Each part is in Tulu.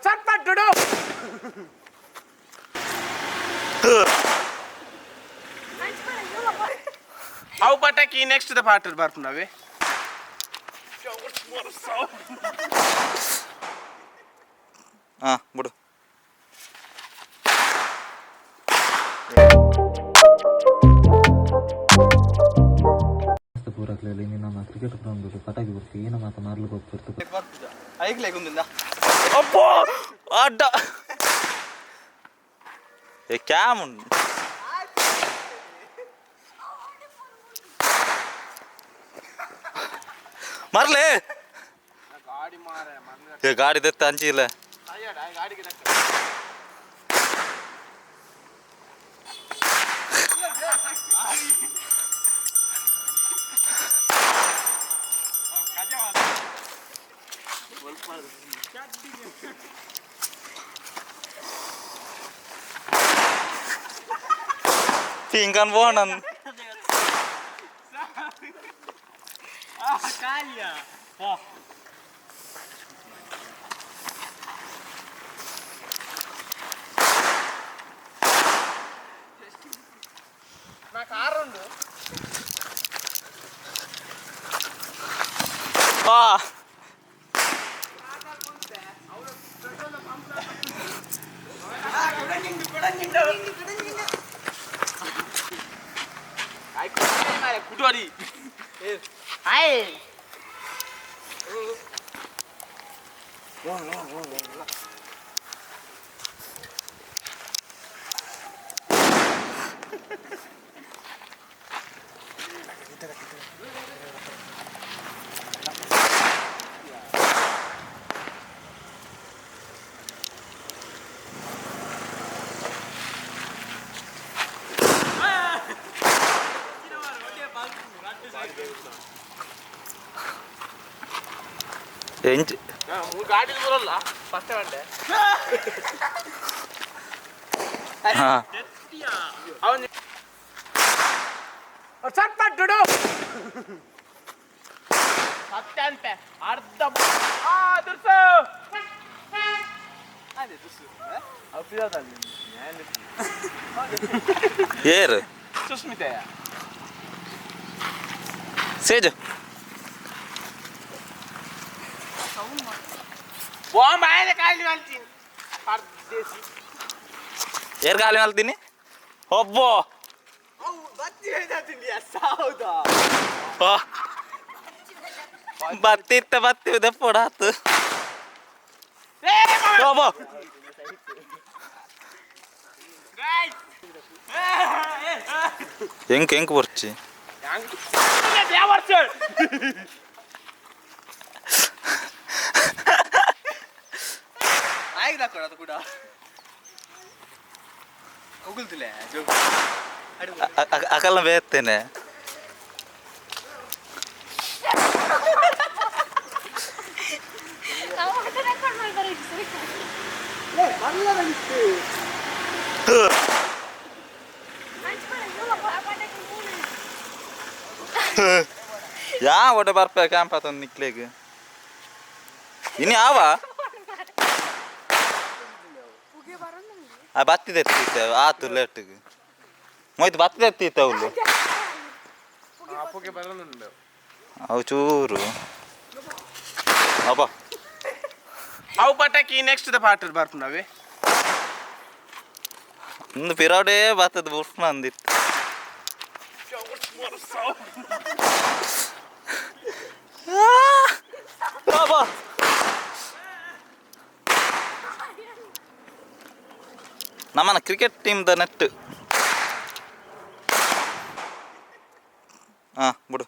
ಸಟ್ಪಟ್ಟುಡು. ಅವು ಪಟಾಕಿ ನೆಕ್ಸ್ಟ್ the ಪಾಟ್ ಬರ್ಪುನವೆ. ಹಾ ಬಿಡು. ಪೂರಕ್ಲೆಲ್ಲ ಇನಿ ನಮ್ಮ ಕ್ರಿಕೆಟ್ ಗ್ರೌಂಡ್ ಪಟಾಕಿ ಬುಡ್ಪಿ ಏನ ಮಾತ ಮಾರ್ಲು ಗೊತ್ತಿರ್ತು. ಅಬ್ಬೋ, ಅಡ್ಡ. ಏ ಕ್ಯಾಮ್ ಉಂಡು. ಮರ್ಲೆ. ಗಾಡಿ ಮಾರೆ. ಏ ಗಾಡಿ ದೆತ್ತ ಅಂಚಿಲ್ಲ. ಗಾಡಿಗೆ. ಪಿಂಕನ್ ಬೋಣನ್. నా కారు ఉండు. ಆ. ಕುಟುವರಿ ಹಾಯ್. ಎಂಚ್? ಮೂರು ಗಾಡಿ ಬರಲ್ಲ ಫಸ್ಟ್ ಬಂಡೆ. ಹಾ. ಅವನು ಸಟ್ಪಟ್ಟುಡು ಸತ್ಯಂತೆ ಅರ್ಧ. ಆ ದುರ್ಸು ಅದೇ ದುರ್ಸು. ಏರು? ಸುಸ್ಮಿತೆಯ. ಸೇಜು. ಬಾಂಬ್ ಆಯ್ದೆ ಖಾಲಿ ಮಾಡ್ತೀನಿ ಪರ್ದೇಸಿ. ಏರ್ ಖಾಲಿ ಮಾಡ್ತೀನಿ ಒಬ್ಬೋ. ಆ. ಬತ್ತಿ ಇತ್ತ ಬತ್ತಿ ದಪ್ಪೋಡ ಆತು. ಒಬ್ಬೋ. ಎಂಕ್ ಎಂಕ್ ಬರ್ಚಿ. ಅಕಲ್ನ ಬೇತ್ತೇನೆ. ನಾವು ರೆಕಾರ್ಡ್ ಮಾಡ್ತಾರೆ. ಸರಿ. ಯಾ ಒಡೆ ಬರ್ಪ ಕ್ಯಾಂಪ್ ಆತ ನಿಕ್ಲೇಗ್ ಇನ್ನು ಯಾವ ಆ ಬತ್ತಿದ ಎತ್ತಿತ್ತೆ ಆತು ಲೇಟಿಗೆ ಮೊಯ್ತು ಬತ್ತಿದ ಎತ್ತಿತ್ತೆ ಅವಳು. ಅವು ಚೂರು ಅಬ್ಬ. ಅವು ಪಟಾಕಿ ನೆಕ್ಸ್ಟ್ the ಪಾಟ್ ಬರ್ಪುನವೆ. ಒಂದು ಪಿರಾಡೇ ಬತ್ತದ ಬುಫ್ ಅಂದಿತ್ತು. ಅಬ್ಬಾ. ನಮ್ಮನ ಕ್ರಿಕೆಟ್ ಟೀಮ್ the net. ಹಾ ಬಿಡು.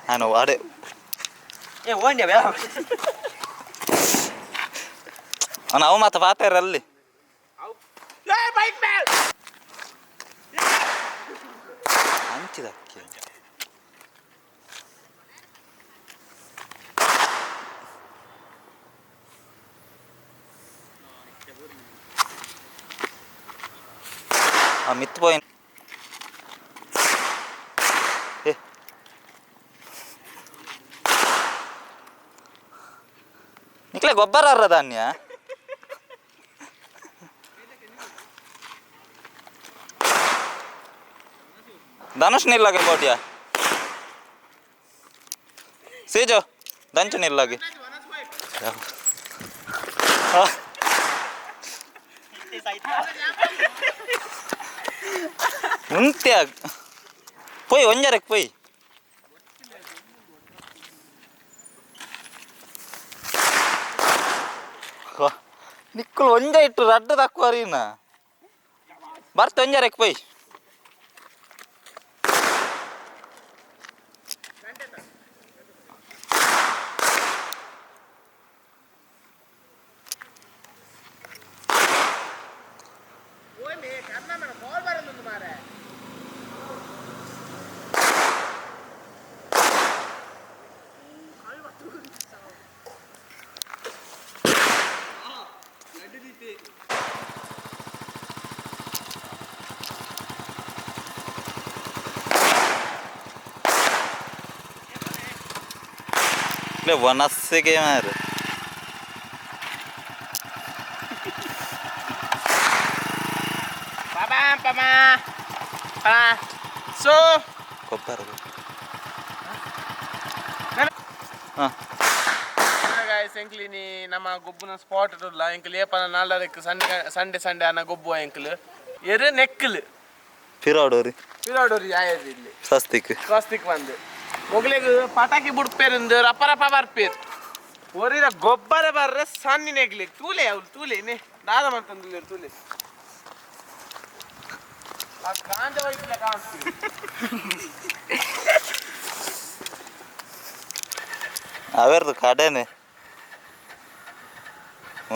ನಾನು ಅಡೆ. ಏ ಓಂಡ್ಯ. ನಾವು ಮತ್ತೆ ಪಾತಾರ ಅಲ್ಲಿ. ಏ ಬೈಕ್ ಮೇಲ್. ಹಂಚಿದಕ್ಕೆ. ಆ ಮಿತ್ ಪೋಯಿನ್ ಏ ನಿಕ್ಲೆ ಗೊಬ್ಬರ ಅರ್ರ ಧಾನ್ಯ. ಧನುಷ್ ನಿಲ್ಲಾಗೆ ಬೋಟಿಯ ಸೇಜೋ ದಂಚು ನಿಲ್ಲಾಗೆ. ಉಂತ್ಯ ಪೋಯ್ ಒಂಜರಕ್ಕೆ ಪೋಯ್. ನಿಕ್ಕುಲು ಒಂಜ ಇಟ್ಟು ರಡ್ಡು ತక్కుವರಿನ ಬರ್ತ ಒಂಜರಕ್ಕೆ ಪೋಯ್. ಇಲ್ಲ ವನಸ್ಸಿಗೆ ಮಾರು. ಪಾಪಾ ಪಾಪಾ ಪಾ ಸೊ ಗೊಬ್ಬರ ಹಾಂ. ಗಾಯ್ಸ್, ಎಂಕ್ಲಿನಿ ನಮ್ಮ ಗೊಬ್ಬುನ ಸ್ಪಾಟ್ ಇರಲ್ಲ. ಎಂಕ್ಲು ಏಪನ ನಾಲ್ಡರಕ್ಕೆ Sunday Sunday Sunday ಅನ್ನ ಗೊಬ್ಬು. ಎಂಕ್ಲು ಎರು ನೆಕ್ಕಲು ಪಿರಾಡೋರಿ. ಪಿರಾಡೋರಿ ಯಾಯದು ಇಲ್ಲಿ. ಸ್ವಸ್ತಿಕ್. ಸ್ವಸ್ತಿಕ್ ಬಂದು ಮೊಗಲಿಗೆ ಪಟಾಕಿ ಬುಡ್ಪೇರಿಂದು ರಪ್ಪ ರಪ್ಪ ಬರ್ಪೇರು. ಒರಿರ ಗೊಬ್ಬರ ಬರ್ರೆ ಸಣ್ಣ ನೆಗ್ಲಿ ತೂಲೆ ಅವ್ರು ತೂಲೆ ನೇ ದಾದ ಮಂತಂದು ತೂಲೆ. ಆ ಕಾಂಜ ಹೋಯ್ತಿಲ್ಲ ಕಾಣಿಸ್ತೀವಿ. ಅವೆರ್ದು ಕಡೆನೆ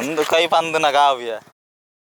ಒಂದು ಕೈ ಪಂದನ ಕಾವ್ಯ.